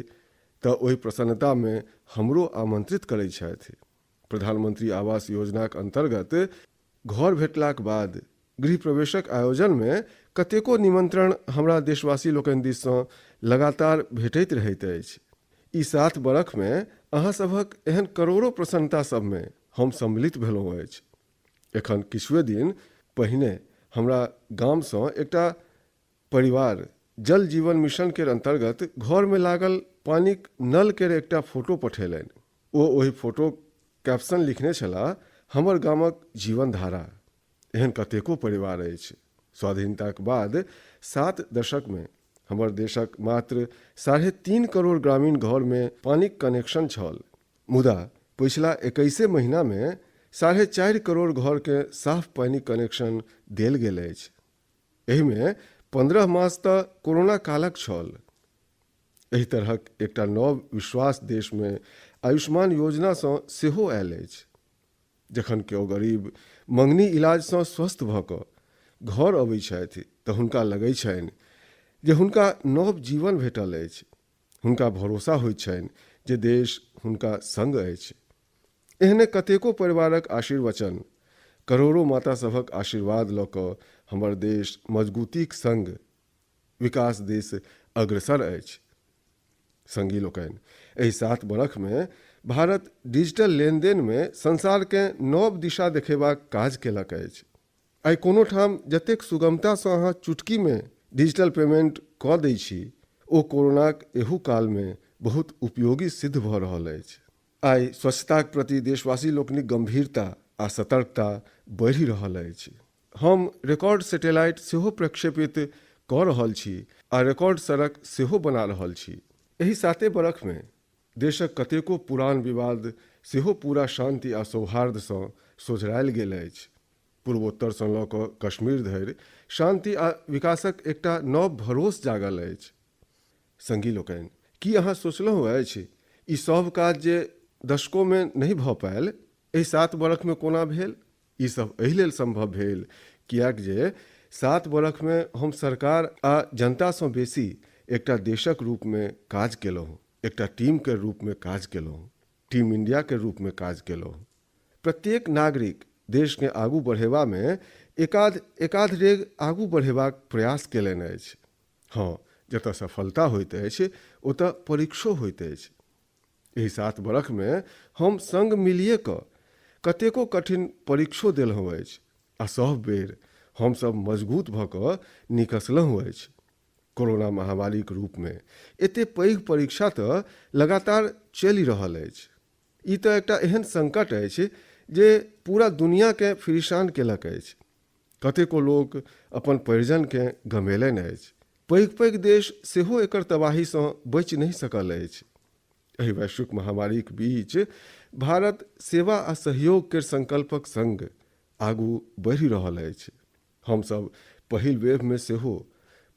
तऽ ओहि प्रसन्नतामे हमरो आमंत्रित करैत छथि। प्रधानमंत्री आवास योजनाक अन्तर्गत घर भेटलाक बाद गृह प्रवेशक आयोजनमे कतेको निमंत्रण हमरा देशवासी लोकनि दिससँ लगातार भेटैत रहैत अछि। ई 7 बरखमे अहाँ सभक एहन करोड़ो प्रसन्नता सभमे हम सम्मिलित भेलहुँ अछि। एखन किछुए दिन पहिने हमरा गामसँ एकटा परिवार जल जीवन मिशन केर अन्तर्गत घरमे लागल पानिक नल केर एकटा फोटो पठेलनि। ओ ओहि फोटोक कैप्शन लिखने छलाह, हमर गामक जीवन धारा। एहन कतेको परिवार अछि। स्वाधीनताक बाद 7 दशकमे हमर देशक मात्र 3.5 करोड़ ग्रामीण घरमे पानिक कनेक्शन छल। मुदा पछिला 21 महीनामे 4.5 करोड़ घरकेँ साफ पानिक कनेक्शन देल गेल अछि। एहिमे 15 मास तऽ कोरोना कालक छल। एहि तरहक एकटा नव विश्वास देशमे आयुष्मान योजनासँ सेहो आयल अछि। जखन केओ गरीब मङ्गनी इलाजसँ स्वस्थ भऽ कऽ घर अबै छथि तऽ हुनका लगै छनि जे हुनका नव जीवन भेटल अछि। हुनका भरोसा होइत छनि जे देश हुनका सङ्ग अछि। एहने कतेको परिवारक आशीर्वचन, करोड़ो माता सभक आशीर्वाद लऽ कऽ हमर देश मजगूतीक सङ्ग विकास दिस अग्रसर अछि। संगी लोकनि, एहि 7 बरखमे भारत डिजिटल लेनदेनमे संसारकेँ नव दिशा देखेबाक काज केलक अछि। आइ कोनो ठाम जतेक सुगमतासँ अहाँ चुटकीमे डिजिटल पेमेंट कऽ दै छी, ओ कोरोनाक एहू कालमे बहुत उपयोगी सिद्ध भऽ रहल अछि। आइ स्वच्छताक प्रति देशवासी लोकनिक गंभीरता आ सतर्कता बढ़ि रहल अछि। हम रिकॉर्ड सैटेलाइट सेहो प्रक्षेपित कऽ रहल छी आ रिकॉर्ड सड़क सेहो बना रहल छी। एहि 7 बरखमे देशक कतेको पुरान विवाद सेहो पूरा शांति आ सौहार्दसँ सोझरायल गेल अछि। पूर्वोत्तरसँ लऽ कऽ कश्मीर धरि शांति आ विकासक एकटा नव भरोस जागल अछि। संगी लोकनि, की अहाँ सोचलहुँ अछि ई सभ काज जे दशकोमे नहि भऽ पायल, एहि 7 बरखमे कोना भेल? ई सब एहि लेल संभव भेल किएक जे 7 बरखमे हम सरकार आ जनतासँ बेसी एकटा देशक रूपमे काज केलहुँ, एकटा टीमके रूपमे काज केलहुँ, टीम इंडियाके रूपमे काज केलहुँ। प्रत्येक नागरिक देशकेँ आगू बढ़ेबामे एकाध एकाध डेग आगू बढ़ेबाक प्रयास केलनि अछि। हँ, जतऽ सफलता होइत अछि ओतऽ परीक्षो होइत अछि। एहि 7 बरखमे हम सङ्ग मिलिए कऽ कतेको कठिन परीक्षो देलहुँ अछि आ सभ बेर हमसभ मजगूत भऽ कऽ निकसलहुँ अछि। कोरोना महामारीक रूपमे एते पैघ परीक्षा तऽ लगातार चलि रहल अछि। ई तऽ एकटा एहन संकट अछि जे पूरा दुनियाकेँ फिरिशान केलक अछि। कतेको लोक अपन परिजनकेँ गमेलनि अछि। पैघ पैघ देश सेहो एकर तबाहीसँ बचि नहि सकल अछि। एहि वैश्विक महामारीक बीच भारत सेवा आ सहयोग केर संकल्पक संग आगू बढ़ि रहल अछि। हमसभ पहिल वेवमे सेहो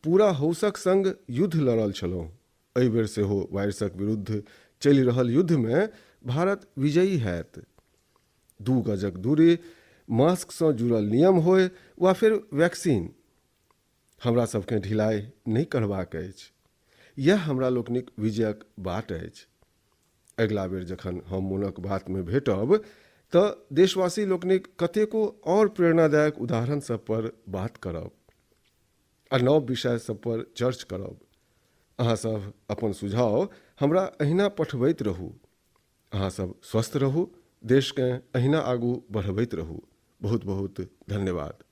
पूरा हौसक संग युद्ध लड़ल छलहुँ। एहि बेर सेहो वायरसक विरुद्ध चलि रहल युद्धमे भारत विजयी हैत। 2 गजक दूरी, मास्कसँ जुड़ल नियम होय वा फेर वैक्सीन, हमरा सभकेँ ढिलाइ नहि करबाक अछि। इएह हमरा लोकनिक विजयक बाट अछि। अगिला बेर जखन हम मोनक बातमे भेटब तऽ देशवासी लोकनिक कतेको आओर प्रेरणादायक उदाहरण सभ पर बात करब आ नव विषय सभ पर चर्च करब। अहाँ सभ अपन सुझाव हमरा एहिना पठबैत रहू। अहाँ सभ स्वस्थ रहू, देशकेँ एहिना आगू बढ़बैत रहू। बहुत बहुत धन्यवाद।